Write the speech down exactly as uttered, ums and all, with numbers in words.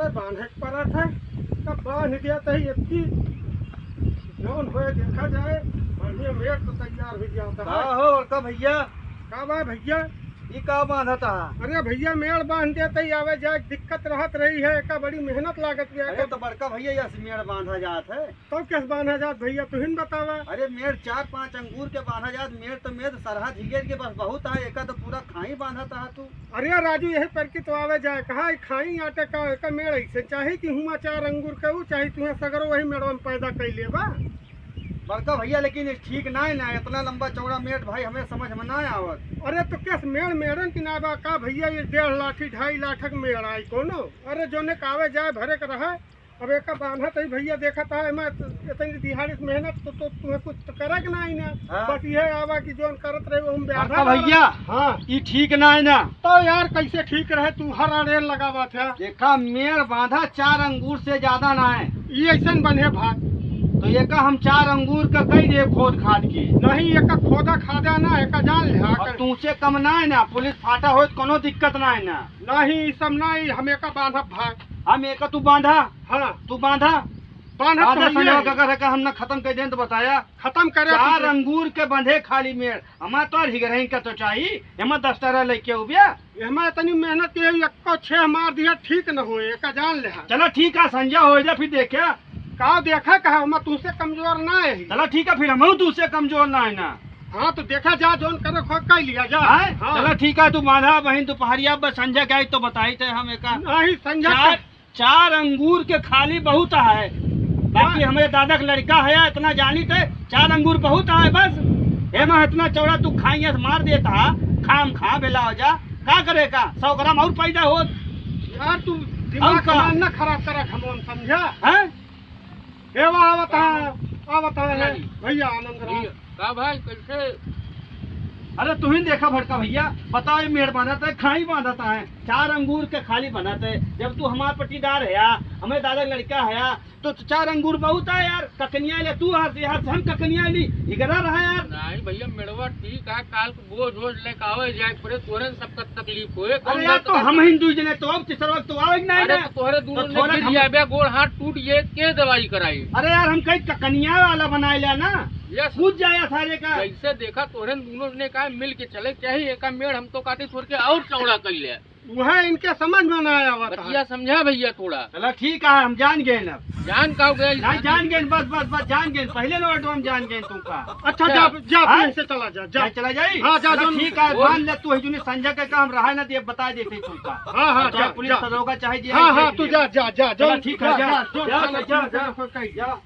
बांधे के पड़त है, तब बांध दिया तही इतनी जौन होए देखा जाए, बढ़िया मेड़ तो तैयार हो गया था। का हो बड़का भैया? का बा भैया? ई का बांधत हा? अरे भैया, मेड़ बांध देते ही आवे जाए दिक्कत रहत रही है, एका बड़ी मेहनत लागत बा। अरे तो बड़का भैया, यस मेड़ बांधा जात है। तब कैसे बांधा जात भैया, तुहिन बतावा। अरे मेड़ चार पांच अंगूर के बांधा जात, मेड़ तो मेड़ सरहा धिगेर के बस बहुत है, एका तो पूरा खाई बांधत हा तू। अरे राजू, यही पर की तो आवे जाए, कहा ई खाई आटे का, एका मेड़ ऐसे चाही कि हुआ चार अंगूर के ऊ चाही, तुहे सगरो वही मेड़वा में पैदा कई लेबा। बड़का भैया, लेकिन ई ठीक ना है ना, इतना लंबा चौड़ा मेड़ भाई हमें समझ में ना आवत। अरे तो कैसे मेड़ मेड़न की ना बा का भैया, ये डेढ़ लाठी ढाई लाठक मेड़ आई कोनो? अरे जोने का आवे जाए भरे के रहे, अब एका बांधत ही भैया देखत है, एमा इतनी दिहाड़ी से मेहनत तो, तो तुम्हें कुछ तो करे के ना ही ना। हाँ। बस ये आवा कि जोन करत रहे वो हम बड़का ब्याधा भैया, हाँ। ई ठीक ना है ना। तो यार कैसे ठीक रहे, तू हर अड़ेल लगावा था। देखा मेड़ बांधा चार अंगूर से ज्यादा ना है। ई ऐसन बने भाग। तो एका हम चार अंगूर का कई दे खोद खाद के। नहीं, एका खोदा खादा ना, एका जान ले, हाँ, और कर। तुमसे कम ना है ना, पुलिस फाटा हो तो कोनो दिक्कत ना है ना। नहीं, ई सब नहीं, हम एका बांधब भाग। हम एका तू बांधा। हाँ। तू बांधा। बांधब बांधा तो संजय। अगर है का हम ना खत्म कर दें तो बताया। खत्म करे चार तू। अंगूर के बंधे खाली मेड़। हमार तो हिगरही का तो चाही। एमा दस तरह लेके उबिया। एमा इतनी मेहनत के एक्को छह मार दिया, ठीक न होए, एका जान ले। चला ठीक है, संजय हो जा फिर देखे। का देखा कहा, हम तुमसे कमजोर ना है। चला ठीक है, फिर हम तुमसे कमजोर ना है ना। हाँ तो देखा जा, जोन करे खो कर लिया जा। हैं? हाँ। चला ठीक है, तू बांधा बहिन, दोपहरिया बस संजय के आई तो बताई थे हम एका। नहीं, संजय चार, का चार अंगूर के खाली बहुत है, बाकी हाँ। हमरे दादा के लड़का है, इतना जानी थे, चार अंगूर बहुत है बस। एमा इतना चौड़ा तू खाइए मार देता, खाम खा बेला हो जा, का करे का, सौ ग्राम और पैदा हो। यार तू दिमाग और का? ना खराब करा, हम समझा। हैं? ए, वाह, आवत है, आवत है, नहीं। भैया आनंद राम। भैया, का भाई, कैसे? अरे, तुहिन देखा भड़का भैया, बताओ, ये मेड़ बांधत है, खाई बांधत है, चार अंगूर के खाली बनत है। जब तू हमार पट्टीदार है, हमें दादा लड़का है, तो चार अंगूर बहुत है यार। ककनिया ले तू हर से, हर से हम ककनिया ली, हिगरा रहा यार। नहीं भैया, मेड़वा ठीक है, काल बोझ वोझ लेके आवे जाए पड़े, तोरे न सबका तकलीफ होए। अरे यार, तो हम हिंदू जने तो अब तीसरा वक्त तो आवे ना अरे ना। तो तोहरे दोनों तो ने थोड़ा गिर हम जाबे, गोड़ हाथ टूट जाए, के दवाई कराई? अरे यार, हम कहीं ककनिया वाला बनाए लिया ना। यस। कूद जाया सारे का। जैसे देखा तोहरे दोनों ने कहा मिल के चले, चाहे एका मेड़ हम तो काटे छोड़ के और चौड़ा कर ले। वह इनके समझ में ना आया हुआ था। बतिया समझा भैया थोड़ा। चला ठीक है, हम जान गए ना। जान का हो गया? नहीं, जान गए, बस, बस, बस, जान गए। पहले नोट हम जान गए तुमका। अच्छा, अच्छा। जा, जा, हाँ? तू इनसे चला जा, जा। जा, चला जाई? हाँ, जा, चला, जा। ठीक है, वो मान ले तू है, जूनी संजय के काम रहा ना, तो ये बता देते तुमका। हाँ, हाँ, और चाहे जा, पुलिस जा। दरोगा चाहे जे हाँ, है, हाँ, देख तू लिया। जा, जा, जा, चला, जो, ठीक है, जा, जा, जा, जो, जा, चला, जा, जा, जा, जा। जा।